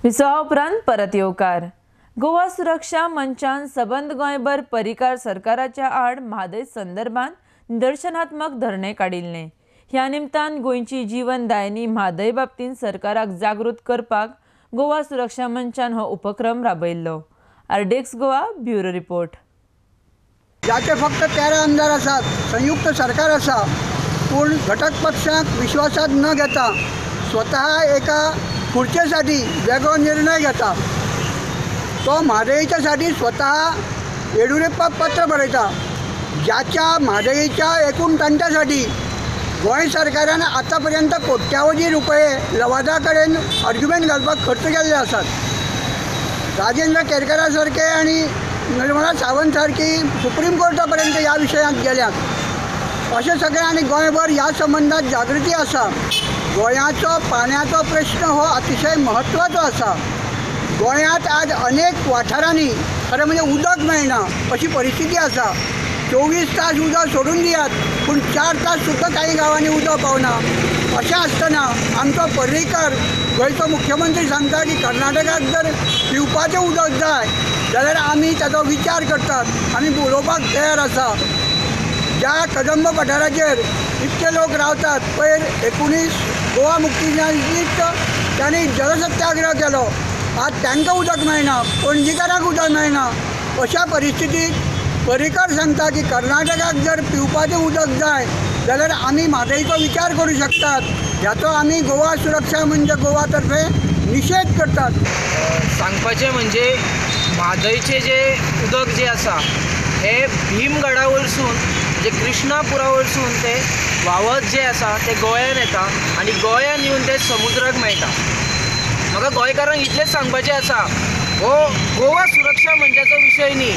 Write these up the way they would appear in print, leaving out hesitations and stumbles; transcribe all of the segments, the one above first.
विसवा उपरांत परत येवकार. गोवा सुरक्षा मंचान सबंद गोंयभर पर्रीकार सरकाराच्या आड म्हादय संदर्भात निदर्शनात्मक धरणे काडिल्ले. ह्या निमतान गोंयची जीवनदायिनी म्हादय बाबतींत सरकाराक जागृत करपाक गोवा सुरक्षा मंचान हो उपक्रम राबयल्लो. RDX Goa bureau report. जाचे फक्त 13 आमदार आसात, संयुक्त सरकार आसा, पूण घटक पक्षांक विश्वासात न घेता स्वतः एका खुर्चेसाठी वेगळो निर्णय घेता. तो म्हादयच्यासाठी स्वतः येडियुरप्पा पत्र बरयता, ज्याच्या म्हादयच्या एकूण तंट्यासाठी गोंय सरकारान आतापर्यंत कोट्यावधी रुपये लवादा कडेन आर्ग्युमेंट घालपाक खर्च केल्ले आसात. राजेंद्र केरकरा सारखे आनी निर्मला सावंत सारकी सुप्रीम कोर्टा पर्यंत ह्या विशयांत गेल्यात. अशें सगळें आनी गोंयभर ह्या संबंदात जागृती आसा. गोंयाचो पाण्याचो प्रश्न हो अतिशय म्हत्वाचो आसा. गोंयांत आज अनेक वाठारांनी खरें म्हणजे उदक मेळना अशी परिस्थिती आसा. 24 तास उदक सोडून दियात, पूण 4 तास सुद्दां कांय गांवांनी उदक पावना. अशें आसतना आमचो पर्रीकर गोंयचो मुख्यमंत्री सांगता की कर्नाटकाक जर पिवपाचें उदक जाय जाल्यार आमी ताचो विचार करतात, आमी उलोवपाक तयार आसा. ज्या कदंब पठाराचेर इतके लोक रावतात, पयर 19 गोवा मुक्ती दिनाक तांणी जलसत्याग्रह केलो, आज तांकां उदक मेळना, पणजीकारांक उदक मेळना. अशा परिस्थितीत पर्रीकर सांगता की कर्नाटकाक जर पिवपाचें उदक जाय जाल्यार आमी म्हादयचो विचार करूं शकतात. ह्याचो आमी गोवा सुरक्षा मंच गोवा तर्फे निशेध करतात. सांगपाचें म्हणजे म्हादयचें जे उदक जें आसा हें भीमगडा वयरसून म्हणजे कृष्णापुरा वयरसून तें व्हांवत जें आसा तें गोंयान येता आनी गोंयान येवन तें समुद्राक मेळटा. म्हाका गोंयकारांक इतलेंच सांगपाचें आसा, हो गोवा सुरक्षा मंचाचो विशय न्ही,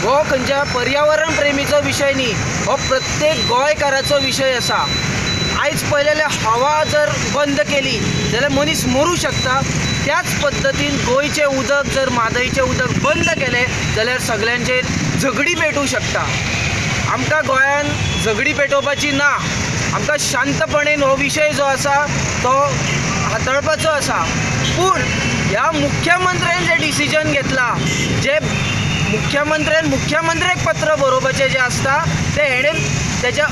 हो खंयच्या पर्यावरण प्रेमीचो विशय न्ही, हो प्रत्येक गोंयकाराचो विशय आसा. आयज पळयलें हवा जर बंद केली जाल्यार मनीस मरूं शकता, त्याच पद्दतीन गोंयचें उदक जर म्हादयचें उदक बंद केलें जाल्यार सगल्यांचेर झगडी पेटूं शकता. आमकां गोंयान झगडी पेटोवपाची ना, आमकां शांतपणेन हो विशय जो आसा तो हाताळपाचो आसा. पूण ह्या मुख्यमंत्र्यान जें डिसिजन घेतलां, जे मुख्यमंत्र्यान मुख्यमंत्र्याक पत्र बरोवपाचें जें आसता तें हेणें तेज्या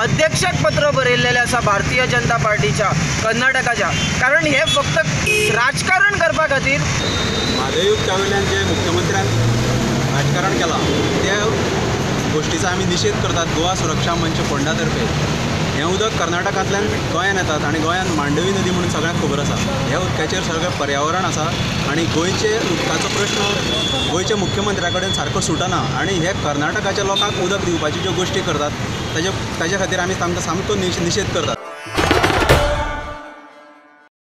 अध्यक्षाक पत्र बरयल्लेलें आसा भारतीय जनता पार्टीच्या कर्नाटकाच्या, कारण हें फक्त राजकारण करपा खातीर. म्हादय उदका वयल्यान जे मुख्यमंत्र्यान राजकारण केलां त्या गोश्टीचो आमी निशेध करतात. गोवा सुरक्षा मंच फोंडा तर्फे हें उदक कर्नाटकांतल्यान गोंयान येतात आनी गोंयान मांडवी नदी म्हणून सगळ्यांक खबर आसा. ह्या उदकाचेर सगळें पर्यावरण आसा आनी गोंयचे उदकाचो प्रश्न गोंयच्या मुख्यमंत्र्या कडेन सारको सुटना आनी हे कर्नाटकाच्या लोकांक उदक दिवपाच्यो ज्यो गोश्टी करतात ताजे खातीर आमी तांकां सामको निशेध करतात.